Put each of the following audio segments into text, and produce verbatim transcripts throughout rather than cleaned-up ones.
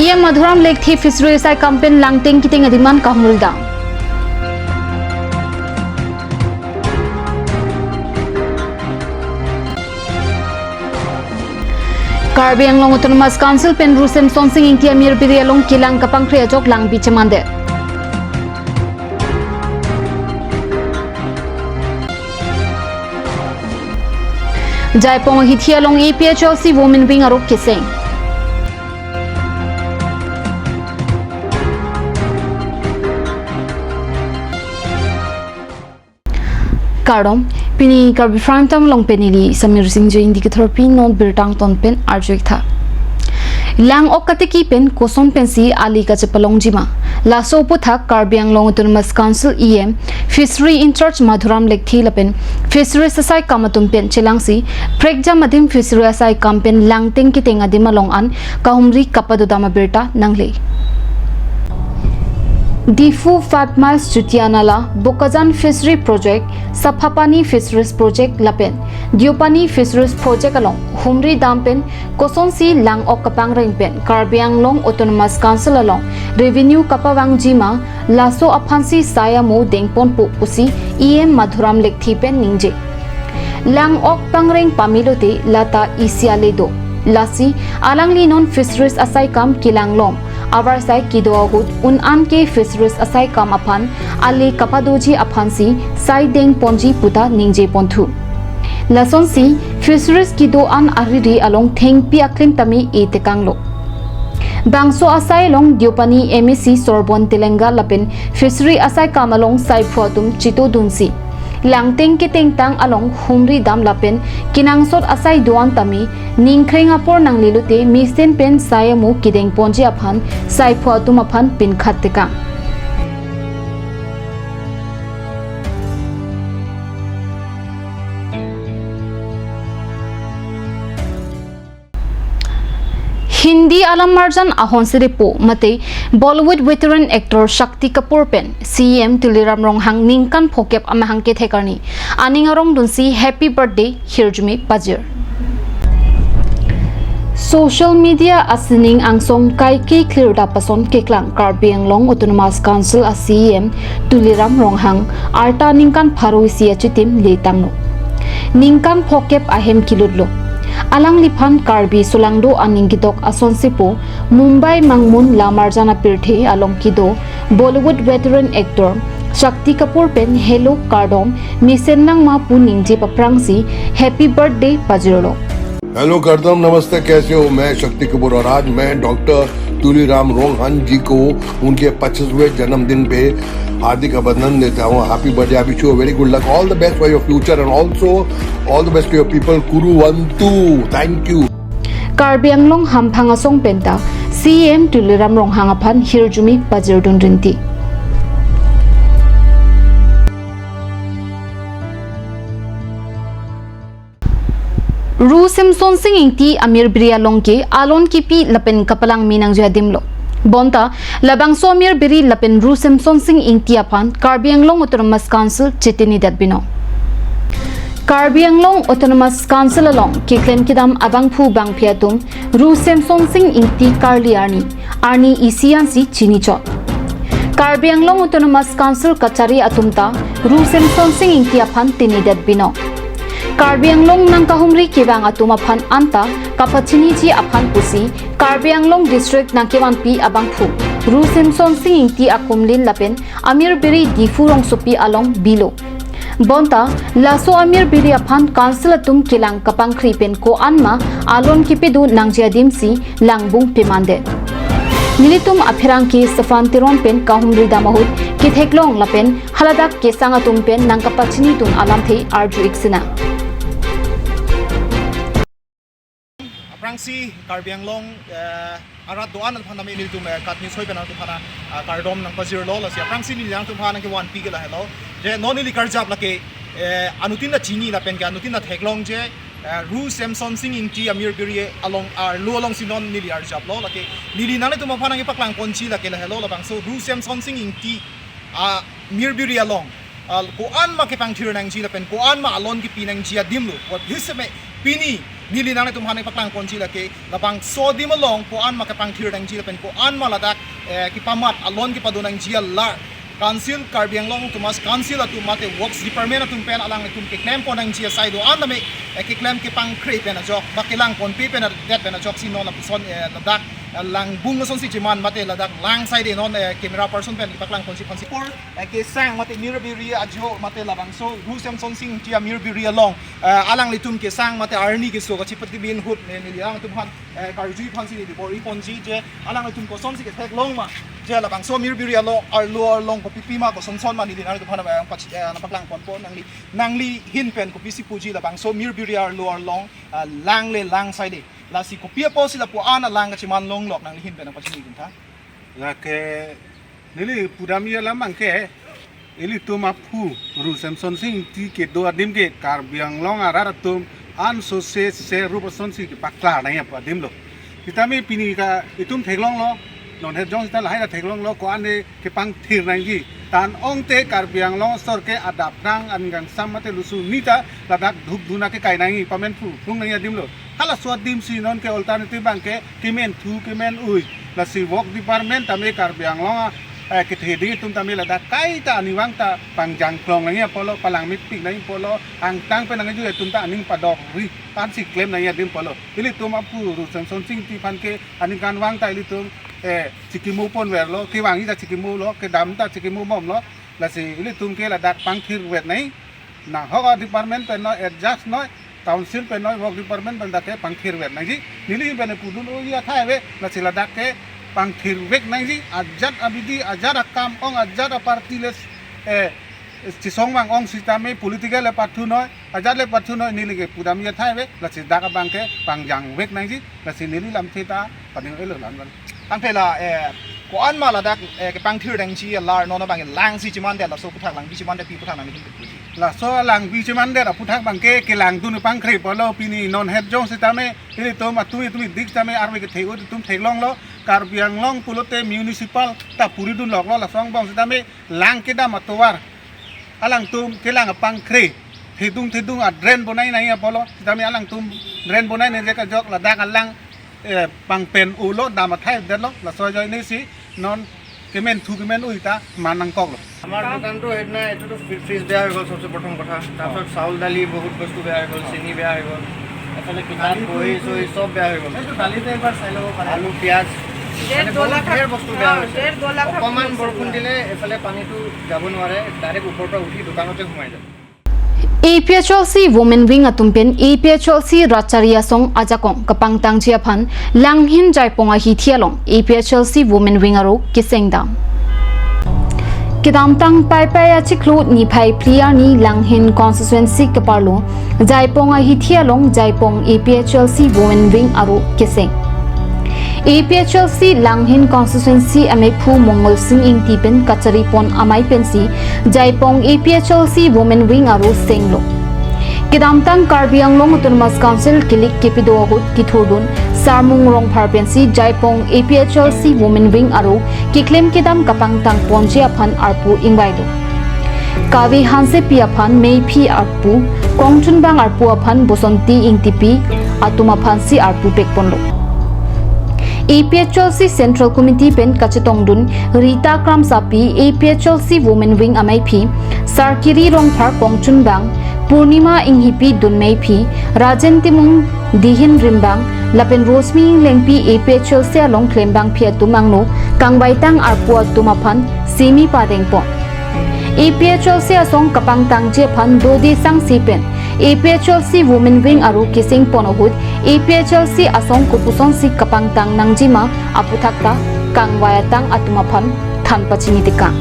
E M Madhuram Lekthe fishery asai kam pen langteng keteng adim an kahumri dam. Karbi Anglong Autonomous Council pen Ru Semsonsing Ingti amir biri along kelang kapangkri ajok langpi chemandet. Jaipong ahithi along A P H L C Women Wing arok keseng. Kardom, pini Karbi Prime Time along pen neli Samir Singh Jain dikethorpi non birta angton pen arju-ik tha. Lang-ok katiki pen koson pensi ali kachepalongji ma? Laso aputhak Karbi Anglong Autonomous Council E M, Fishery in-charge Madhuram Lekthe lapen Fisheries asai kam atum pen chelangsi prekjam adim fishery asai kam pen langteng keteng adim along an kahumri kapadodam abirta nangle. Diphu five miles Chutia Nala, Bokajan Fishery Project, Saphapani Fisheries Project lapen Deopani Fisheries Project along humri dam pen kosonsi lang-ok kapangreng pen Karbi Anglong Autonomous Council along revenue kapavangji ma, laso aphansi sai amo dengponpo pusi E M Madhuram Lekthe pen ningje. Lang-ok pangreng pame lote lata isi ale do. Lasi alangli non fisheries asai kam kelang long, avarsai kedo ahut un-an ke fisheries asai kam aphan ale kapadoji aphansi sai dengponji puta ningjeponthu. Lasonsi fisheries kedo-an ariri along thengpi aklim tame e tekanglo. Bangso asai along Deopani M A C Sorbon Telenga lapen fishery asai kam along saiphu atum chetodunsi langteng ketengtang along humri dam lapen kenangsot asai do-an tame ningkreng apor nangle lote mesen pen sai amo kedengponji aphan saiphu atum aphan pinkhat tekang. Hindi alam marjan ahonse repo mate Bollywood veteran actor Shakti Kapoor pen C E M Tuliram Ronghang ningkan phokep amahang kethek arni aning arongdunsi happy birthday hirjume pajir. Social media asining angsong kaike clear da pason keklang Karbi Anglong Autonomous Council a C E M Tuliram Ronghang arta ningkan pharo isi achitim letangno. Ningkan phokep ahem kilutlo. Alangliphan Karbi solangdo aning kedok asonsepo Mumbai mangmun lamarjan apirthe along kedo Bollywood veteran actor Shakti Kapoor pen hello kardom mesen nangma pu ningje paphrangsi happy birthday pajirlo. Hello, करदम, नमस्ते, कैसे हो? मैं शक्ति कपूर और आज मैं डॉक्टर तुलीराम रोंगहन जी को उनके पच्चीसवें जन्मदिन पे हार्दिक अभिनंदन देता हूँ। Happy birthday, I wish you very good luck, all the best for your future and also all the best to your people. Kuruvantu. Thank you. Karbi Anglong hamphang asong penta C E M Tuliram Ronghang aphan hirjume pajirdun rinti. Ru Semsonsing Ingti amir biri along ke alon kipi lapen kapalangme nangji adim lo. Bonta labangso amir biri lapen Ru Semsonsing Ingti aphan Karbi Anglong Autonomous Council chetinidet binong. Karbi Anglong Autonomous Council along keklem kedam abangphu bangphi atum Ru Semsonsing Ingti karli arni, arni isi ansi chinichot. Karbi Anglong Autonomous Council kachari atum ta Ru Semsonsing Ingti aphan tinidet binong. Karbi Anglong nangkahumri kevang atum aphan anta kapachiniji aphan pusi Karbi Anglong District nangkevanpi abangphu Ru Semsonsing Ingti akumlin lapen amir biri Diphu rongsopi along bilo. Bonta laso amir biri aphan council atum kelang kapangkri pen ko-an ma alon kipidu nangji adimsi langbung pimande. Nelitum apherangke Safan Teron pen kahumri dam ahut ketheklong lapen haladak kesang atum pen nangkapachinidun alamthe arju-ik sinang. Aphrangsi Karbi Anglong, eh, arat do-an aphan tame nelitum, eh, KAT News hoi pen nangtum aphan, ah, kardom nangpajirlo, lasi aphrangsi neli nangtum aphan nangkevanpi ke lahelo. Je non neli karjap lake, eh, anuttin ta chini lapen ke anuttin ta theklong je, eh, Ru Semsonsing Ingti amir biri along, ah, lo alongsi non neli arjaplo, lake neli nanglitum aphan nangkepaklang ponji lake lahelo, labangso Ru Semsonsing Ingti amir biri along, ah, ko-an ma kepangthir nangji lapen ko-an ma alon kipi nangji adim lo. Apot hiseme pini Neli nanglitum aphan nangpaklangponji lake labangso adim along ko-an ma kepangthir nangji lapen ko-an ma ladak, eh, kepamat alon kepado nangji alar Council, Karbi Anglong Autonomous Council atum mate Works Department atum pen alanglitum keklempon nangji asai do-an tame, eh, keklem kepangkre pen ajok, ba kelangponpe pen adet pen ajoksi non lapuson, eh, ladak, eh, langbung asonsi cheman mate ladak lang asai de non, eh, camera person pen kepaklangponji aphansi. Por, eh, kesang mate Mirbiri ajo mate labangso Ru Semsonsing Ingti a-Mirbiri along, eh, alanglitum kesang mate arni keso kachipatibin ahut, eh, neli alangtum aphan, eh, karjui aphansi neli bor-iponji je alanglitum kosonsi ketheklong ma, je labangso Mirbiri along arlo arlong kopipi ma kosonson ma neli nanglitum aphan, eh, pach-, eh, nangpaklangponpo nangli, nangli ahin pen kopisi puji labangso Mirbiri arlo arlong, eh, lang le lang asai de. Lasi kopi apotsi lapu-an alang kacheman longlok nangli ahin pen nangpachini dun tha. Lake neli pudamji alam abangke ilitum aphu Ru Semsonsing Ingti kedo adim ke Karbi Anglong arat atum ansose se rup asonsi kepaklar nangji adim lo. Sitame pini ke itum theklonglo, non het jong sita lahai ta theklonglo, ko-an de kepangthir nangji. Tan ong te Karbi Anglong asor ke adap nang an gangsam mate lusu ni ta ladak dhukdhuna kekai nangji, pamen phu phlung nangji adim lo. Halaso adimsi non ke alternative abangke kementhu kemen-ui. Lasi Works Department tame Karbi Anglong a, eh, kethe ding atum tame ladak kaita aningvang ta pangjangklong nangji apotlo, palangmepik nangji apotlo, angtang pen nangji atum ta aning padokri ansi klem nangji adim apotlo. Ilitum aphu Ru Semsonsing Ingti aphan ke aningkanvang ta ilitum, eh, chikimo ponverlo, kevangji ta chikimolo, kedam ta chikimo bomlo. Lasi ilitum ke ladak pangthirvek nangji. Nahok a-department pen noi, adjust noi, council pen noi, Works Department pen dak ke pangthirvek nangji. Neli pen pudun-o ya thai ave, lasi ladak ke pangthirvek nangji, ajat abidi, ajat akam ong, ajat a-party le, eh, chisong vang ong sitame political le pathu noi, ajat le pathu noi, neli ke pudam ya thai ave, lasi dak abangke pangjangvek nangji, lasi neli lamthe ta pading elo lan ban. Tangte la, eh, ko-an ma ladak, eh, kepangthir nangji alar non abang langsi cheman det, laso aphuthak langpi cheman det, pi aphuthak nangli hin puji. Laso langpi cheman det aphuthak abangke kelang dun pangkre apotlo, pini non het jong sitame ilitum atum itum idik tame arve kethe-o itum theklonglo, Karbi Anglong pulote municipal ta puri dunloklo, laso angbong sitame lang kedam atovar alangtum kelang apangkre, thedung thedung a-drain bonai nangji apotlo, sitame alangtum drain bonai nangji kejok ladak alang, eh, pangpen-olo, dam athai detlo, laso ajoinesi non kementhu kemen-ui ta man nangkoklo. আমাৰ দোকানটো সেইদিনা এইটোতো free-, fridge বেয়া হৈ গ'ল, চবচে প্ৰথম কথা। তাৰপিছত চাউল, দালি, বহুত বস্তু বেয়া হৈ গ'ল, চেনি বেয়া হৈ গ'ল, এফালে কিতাপ, দালিটো বহী, চহী চব বেয়া হৈ গ'ল। এইটো দালিটো এবাৰ চাই ল'ব পাৰে। আলু, পিঁয়াজ, ডেৰ মানে দুই বহুত লাখ, ধেৰ বস্তু বেয়া অ, হৈছে। ডেৰ দুই লাখ অকণমান বস্তু বৰষুণ বেয়া। দিলে এফালে পানীটো যাব নোৱাৰে, ডাইৰেক্ট ওপৰৰ পৰা উঠি দোকানতে সোমাই যায়। APHLC Women Wing atum pen APHLC Ratchari Asong ajakong kapangtangji aphan Langhin Jaipong ahithi along APHLC Women Wing aro kesengdam. Kedamtang Paipai achiklo niphai phli arni Langhin constituency keparlo Jaipong ahithi along Jaipong APHLC Women Wing aro keseng. APHLC Langhin constituency amephu Mongol Sing Ingti pen kacharipon amei pensi Jaipong APHLC Women Wing aro senglo. Kedamtang Karbi Anglong Autonomous Council kilik kepido ahut kithurdun Sarmung Rongphar pensi Jaipong APHLC Women Wing aro keklem kedam kapangtangponji aphan arpu ingvailo. Kave Hansepi aphan meiphi arpu, kongchunbang arpu aphan Bosonti Ingtipi atum aphansi arpu pekponlo. APHLC Central Committee pen kachetongdun Rita Kramsapi APHLC Women Wing ameiphi, Sarkiri Rongphar kongchunbang, Purnima Inghipi dunmeiphi, Rajen Timung dihin rimbang, lapen Rosmi Inglengpi APHLC along klembangpi atum angno kangvaitang arpu atum aphan semi padengpon. APHLC asong kapangtangji aphan dode sangsi pen APHLC Women Wing aro kesengpon ahut APHLC asong kopusonsi kapangtang nangjima aphuthak ta kangvai atang atum aphan than pachini tekang.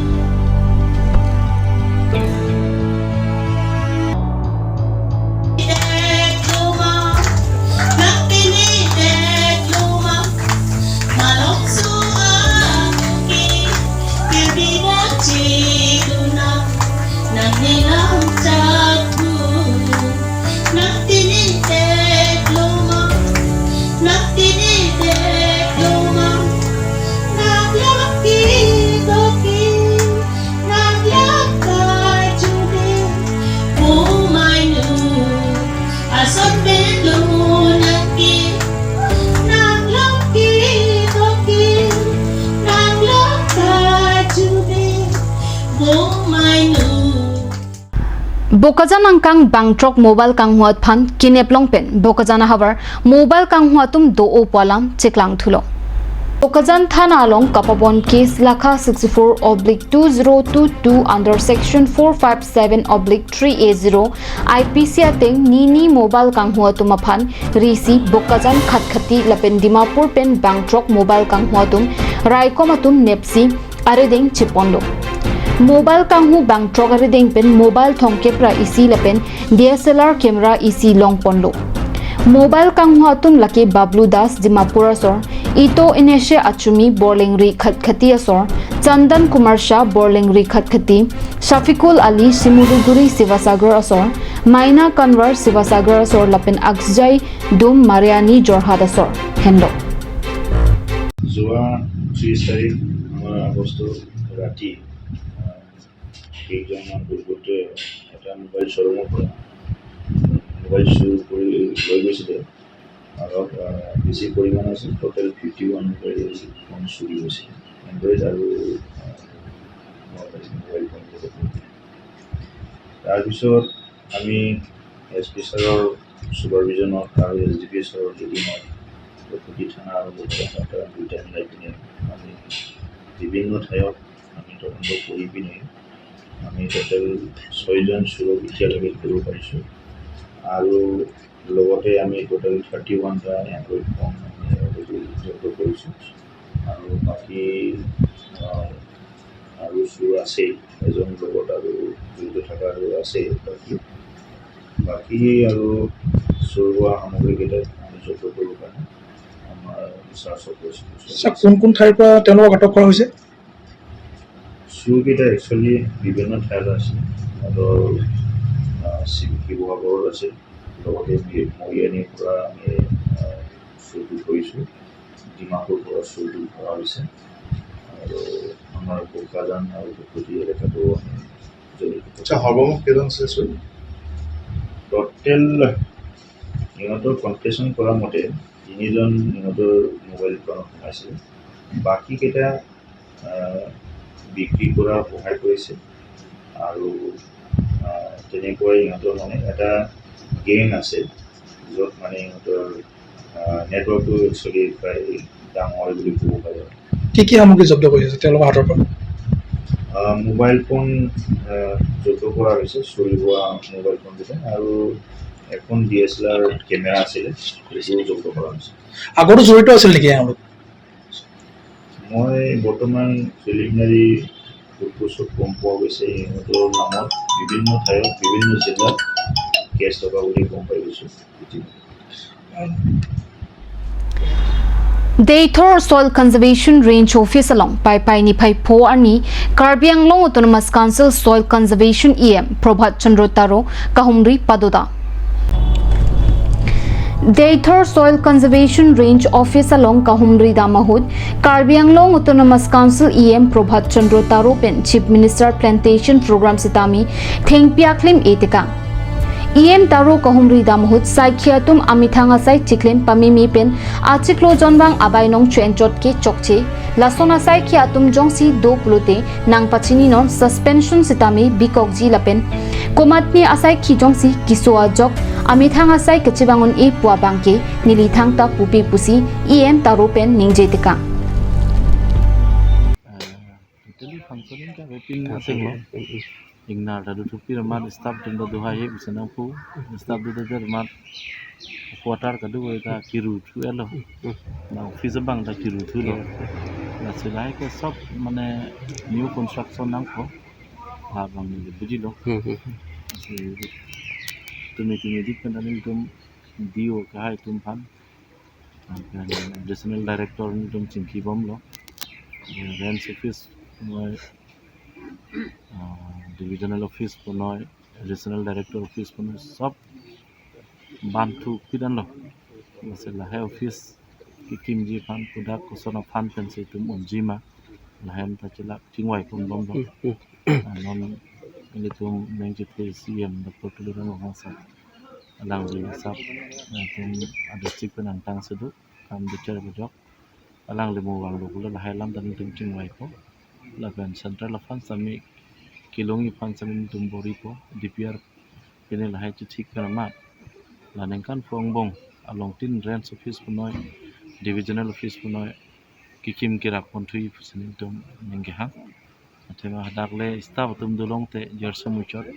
Bokajan angkang bangthrok mobile kanghu aphan kinep long pen Bokajan ahavar mobile kanghu atum do-o pu alam cheklang thulo. Bokajan thana along kapabon case lakha sixty-four oblique two zero two two under section four five seven oblique three A zero I P C ateng nini mobile kanghu atum aphan risi Bokajan, Khatkhati lapen Dimapur pen bangthrok mobile kanghu atum raikom atum nepsi arideng cheponlo. Mobile kanghu bangthrok arideng pen mobile thomkep ra isi lapen D S L R camera isi longponlo. Mobile kanghu atum lake Bablu Das, Dimapur asor, Ito Ineshe Achumi, Borlengri, Khatkhati asor, Chandan Kumar Shah, Borlengri, Khatkhati, Shafikul Ali, Simuluguri, Sivasagar asor, Maina Kanwar, Sivasagar asor lapen Akjai Dum, Mariani, Jorhat asor henlo. যোৱা ত্ৰিশ তাৰিখ আমাৰ আগষ্টৰ ৰাতি, আহ, কেইজনমান দুৰ্বৃত্তই এটা মোবাইল শ্ব'ৰুমৰ পৰা মোবাইল চুৰ কৰি লৈ গৈছিলে। অলপ, আহ, বেছি পৰিমাণ আছিল, টোটেল ফিফটি ওৱান মোবাইল ফোন চুৰি হৈছিলে, এণ্ড্ৰইড আৰু, আহ, মোবাইল ফোন। তাৰপিছত আমি এছ পি ছাৰৰ ছুপাৰভিজনত আৰু এছ ডি পি ছাৰৰ লিডিঙত কটকটি থানা আৰু বৰপেটা থানাৰ দুইটা মিলাই পিনে আমি বিভিন্ন ঠাইত আমি তদন্ত কৰি পিনে আমি টোটেল ছয়জন চুৰক এতিয়ালৈকে ধৰিব পাৰিছোঁ আৰু লগতে আমি টোটেল থাৰ্টি ওৱানটা এণ্ড্ৰইড ফোন আমি জব্দ কৰিছোঁ আৰু বাকী, আহ, আৰু চুৰ আছেই, এজন লগত আৰু জড়িত থকা আৰু আছেই বাকী। বাকী আৰু চুৰ হোৱা সামগ্ৰীকেইটা আমি জব্দ কৰিবৰ কাৰণে আমাৰ চাৰ্চ অপাৰেশ্যন চলি ছাৰ, আছে। কোন কোন ঠাইৰ পৰা তেওঁলোকক আটক কৰা হৈছে? চুৰকেইটা একচুৱেলি বিভিন্ন ঠাইত আছে। সিহঁতৰ, আহ, শিৱ-, শিৱসাগৰত আছে, লগতে মি-, মৰিয়নিৰ পৰা আমি, আহ, চুৰটো ধৰিছোঁ, ডিমাপুৰ পৰা চুৰটো ধৰা হৈছে আৰু আমাৰ বোকাজান আৰু বৰপেটা এলেকাতো আমি জড়িত। আচ্ছা, সৰ্বমুঠ কেইজন আছে চুৰ? টোটেল সিহঁতৰ কনফেশ্যন কৰা মতে তিনিজন সিহঁতৰ মোবাইল দোকানত সোমাইছিল, বাকীকেইটা, আহ, বিক্ৰী কৰা সহায় কৰিছে আৰু, আহ, তেনেকৈ সিহঁতৰ মানে এটা গেং আছে, য'ত মানে সিহঁতৰ, আহ, নেটৱৰ্কটো একচুৱেলি প্ৰায় ডাঙৰ বুলি ক'ব পাৰি। কি কি সামগ্ৰী জব্দ কৰিছে তেওঁলোকৰ হাতৰ পৰা? আহ, মোবাইল ফোন, আহ, জব্দ কৰা হৈছে, চুৰি হোৱা মোবাইল ফোনকেইটা আৰু এখন ডি এছ এল আৰ কেমেৰা আছিলে, সেইটোও জব্দ কৰা হৈছে। আগতো জড়িত আছিল নেকি এওঁলোক? মই বৰ্তমান প্ৰিলিমিনাৰী সোধ পোছত গম পোৱা গৈছে, সিহঁতৰ নামত বিভিন্ন ঠাইত বিভিন্ন জিলাত কেছ থকা বুলি গম পাই গৈছোঁ। Deithor Soil Conservation Range Office along Paipai niphai pho arni Karbi Anglong Autonomous Council Soil Conservation E M Prabhat Chandra Taro kahumri padoda. Deithor Soil Conservation Range Office along kahumri dam ahut Karbi Anglong Autonomous Council E M Prabhat Chandra Taro pen Chief Minister Plantation Program sitame thengpi aklim e tekang. E M Taro kahumri dam ahut saikhi atum amethang asai chiklem pameme pen achiklo jonvang abainong cho-enchot ke chokche. Lason asaikhi atum jongsi do pulote nangpachini non, suspension sitame bikokji lapen komatne asaikhi jongsi keso ajok amethang asai kachevang un-e pu abangke neli thangta pupe pusi E M Taro pen ningje tekang. Totally functioning ta ropin asing lo. Ingnar ta duthupi ramat staff dun ta duhai he bisa nangpu. Staff dun ta ramat quarter kadu ta kiru thu elo. Na office abang ta kiru thulo. Lasi lahai ke sob mane new construction nangkok. Labang ni bujilo. Si tumi tumi dik pen ta nelitum D O kahai atum aphan, Additional Director nelitum chingki bomlo. Range Office punoi, ah, Divisional Office punoi, Regional Director Office punoi, sob banthu pidanlo. Lasi lahai office kekimji aphan, kodak koson aphan pensi itum unji ma, lahai ta chilak chingvai pon bomlo. Ah, non nelitum ningje the C E M Doctor Tuliram Ronghang sir, alangli sab, ah, itum a-district pen angtang si do, kam bichar bujok. Alangli mo vanglo pulo lahai alam ta nelitum chingvaipo. Lapen central aphan sitame kelongji aphan sitame nelitum boripo. D P R Pini lahai chithi keramat, la ningkan pho angbong along tin range office punoi, divisional office punoi, kikim kirak ponthui pusi nelitum ningkehang. Athema hadak le staff atum dolong te jerso muchot,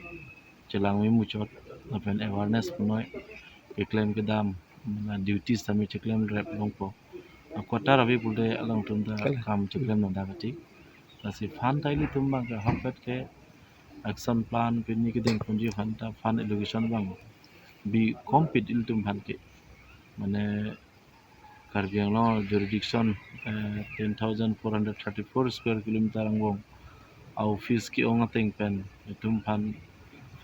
chelangme muchot, lapen awareness punoi, keklem kedam, na duties tame cheklem rep longpo. Quarter ave pulote alangtum ta Kalang. Kam cheklem nang dak ati. Lasi fund ta ilitum abang ke ahokpet ke action plan pini kedeng ponji aphan ta fund allocation abang bi compete ilitum aphan ke. Mane Karbi Anglong jurisdiction, eh, ten thousand four hundred thirty-four square kilometer angbong a-office ke-ong ateng pen itum aphan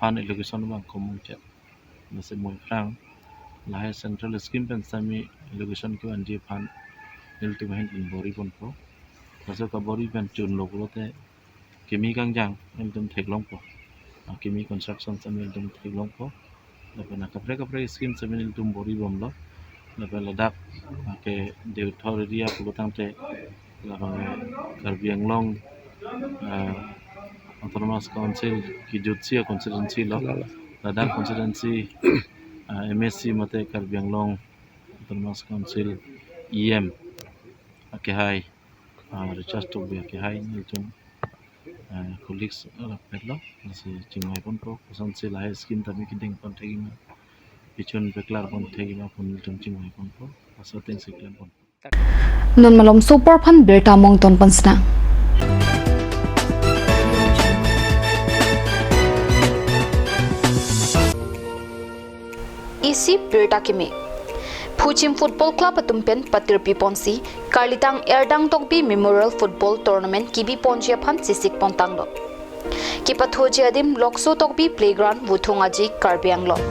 fund allocation abang komung chet. Lasi mo aphrang lahai central scheme pen sami allocation kevanji aphan nelitum ahin pen bor-i ponpo. Laso kabor-i pen chunlo pulote kimi kangjang nelitum theklongpo. Ah, kimi construction sami nelitum theklongpo. Lapen kaprek kaprek scheme sami nelitum bor-i bomlo. Lapen ladak, ah, ke Deothor area pulo tangte labang Karbi Anglong, ah, Autonomous Council kejutsi a-constituency lo. Lalo. Ladak constituency, ah, M A C mate Karbi Anglong Autonomous Council E M akehai, ah, Richard Tokbi akehai nelitum, ah, colleagues, ah, rapetlo, lasi chingvai ponpo, kosonsi lahai scheme tame kedeng pon thekji ma, pichun peklar pon thekji ma pu nelitum chingvai ponpo, laso atengsi klem ponpo. Non malom super aphan birta mong ton pon sna. Isi birta kimi. Phuchim Football Club atum pen patirpi ponsi, Karlitang Erdang Tokbi Memorial Football Tournament kebi ponji aphan chesik pon tanglo. Kepathoji adim Lokso Tokbi Playground, Wuthong Aji, Karbi Anglong.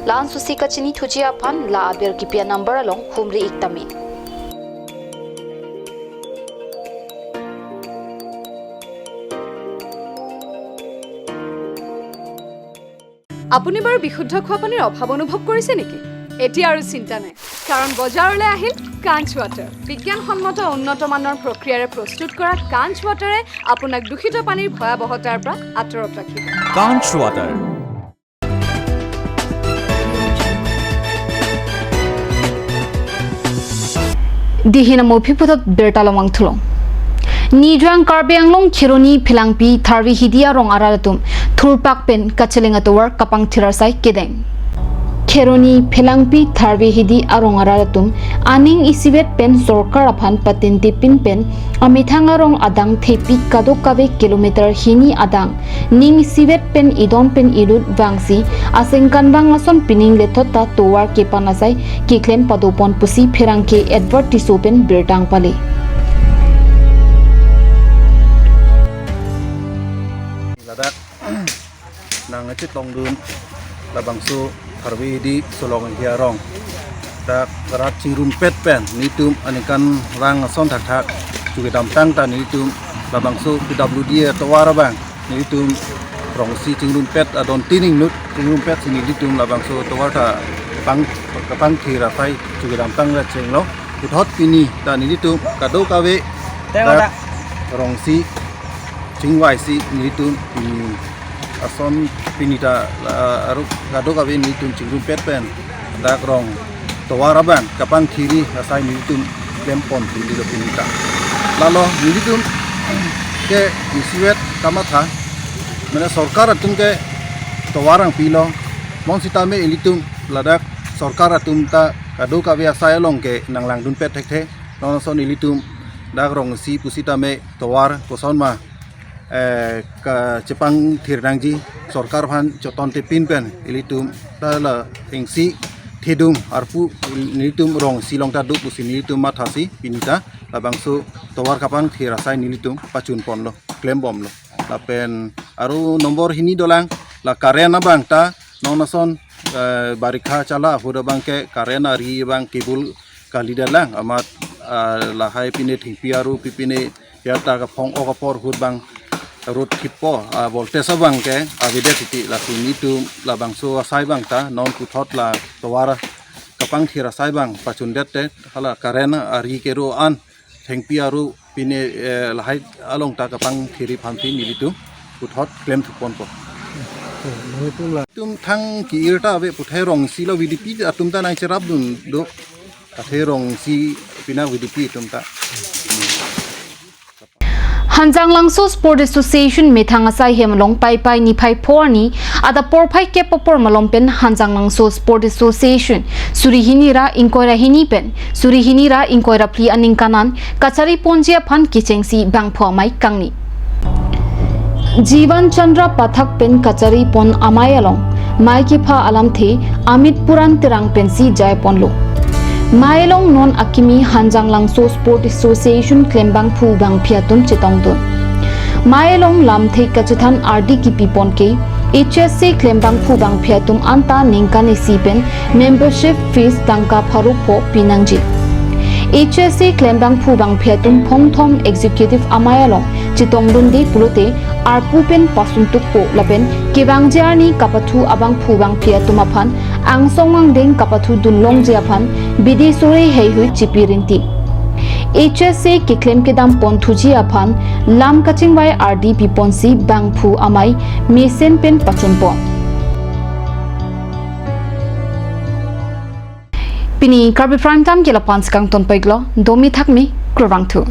La-an susi kachini thuji aphan la aber kipi a-number along humri ik tame. আপুনি বাৰু বিশুদ্ধ খোৱা পানীৰ অভাৱ অনুভৱ কৰিছে নেকি? এতিয়া আৰু চিন্তা নাই, কাৰণ বজাৰলৈ আহিল কাঞ্চ ৱাটাৰ। বিজ্ঞানসন্মত উন্নত মানৰ প্ৰক্ৰিয়াৰে প্ৰস্তুত কৰা কাঞ্চ ৱাটাৰে আপোনাক দূষিত পানীৰ ভয়াৱহতাৰ পৰা আঁতৰত ৰাখিব। কাঞ্চ water. Dihin amo aphi puthot birta lomang thulong. Nijang Karbi Anglong Kheroni Phelangpi Tharve Hidi arong arat atum thurpak pen kacheleng atovar kapangthir asai kedeng. Kheroni Phelangpi Tharve Hidi arong arat atum aning isivet pen sorkar aphan patente pin pen amethang arong adang thepi kadokave kilometer hini adang ning isivet pen idon pen ilut vangsi asengkan vang ason pining lethot ta tovar kepan asai keklem padopon pusi pherangke Edward Tisso pen birta pale. Ladak nangchetongdun labangso Tharve Hidi Solong Inghi arong. Dak rat chingrumpet pen nelitum aningkanvang ason thakthak chukedamtang ta nelitum labangso P W D atovar abang nelitum rongsi chingrumpet adon tin ingnut chingrumpetsi nelitum labangso tovar ta pang kapangthir asai chukedamtang ra chenglo. Puthot pini ta nelitum kadokave dak rongsi chingvaisi nelitum pini ason pini ta, ah, arlo kadokave nelitum chingrumpet pen dak rong tovar abang kapangthir asai nelitum klem pon pini lo pini ta. Lalo nelitum ke isivet kamatha, mane sorkar atum ke tovar nangpilo, bonsitame ilitum ladak sorkar atum ta kadokave asai along ke nanglangdunpet thekthe. Non ason ilitum dak rongsi pusitame tovar koson ma, eh, kachepangthir nangji sorkar aphan choton te pin pen ilitum ta la ingsi thedung arpu nelitum rongsi along ta do pusi nelitum mathasi pini ta labangso tovar kapangthir asai nelitum pachun ponlo, klem bomlo. Lapen arlo number hini dolang, la current abang ta non ason, eh, barikha chala ahut abang ke current ari abang cable kalidet lang amat, ah, lahai pine thengpi aru pipine ya ta kaphong-ok apor ahut abang rod thippo, ah, voltage abang ke avedet titi. Lasi nelitum labangso asai abang ta non puthot la tovar kapangthir asai abang pachundet te hala current ari kero an thengpi aru pine, eh, lahai along ta kapangthir aphansi nelitum puthot klem thuponpo. Atum thang ki-ir ta ave pu, athai rong isi lo, V D P atum ta nangcherapdun do. Athai rong isi pina V D P atum ta. Hanjanglangso Sport Association methang asai hem along Paipai niphai pho arni adap porphai kep apor malom pen Hanjanglangso Sport Association suri hini ra ingkoi ra hini pen suri hini ra ingkoi ra phli aningkan an kachari ponji aphan kechengsi bangphu amei kangni. Jivan Chandra Pathak pen kachari pon amei along mei kepha alamthe Amit Puran Terang pensi jai ponlo. Mei along non akimi Hanjanglangso Sport Association klembangphu bangphi atum chetongdun. Mei along lamthe kachethan ardi kipi pon ke H S A klembangphu bangphi atum anta ningkan isi pen membership fees tangka pharo pho pinangji. H S A klembangphu bangphi atum phongthom executive amei along chetongdunde pulote arpu pen pasuntukpo lapen kevangji arni kapathu abangphu bangphi atum aphan angsong angdeng kapathudun longji aphan bidi sore heihui chipi rinti. H S A keklem kedam ponthuji aphan lam kachingvai ardi piponsi bangphu amei mesen pen pachun pon. Pini Karbi Prime Time ke lapu-an si kangton peglo, domi thakmi, kurvangthu.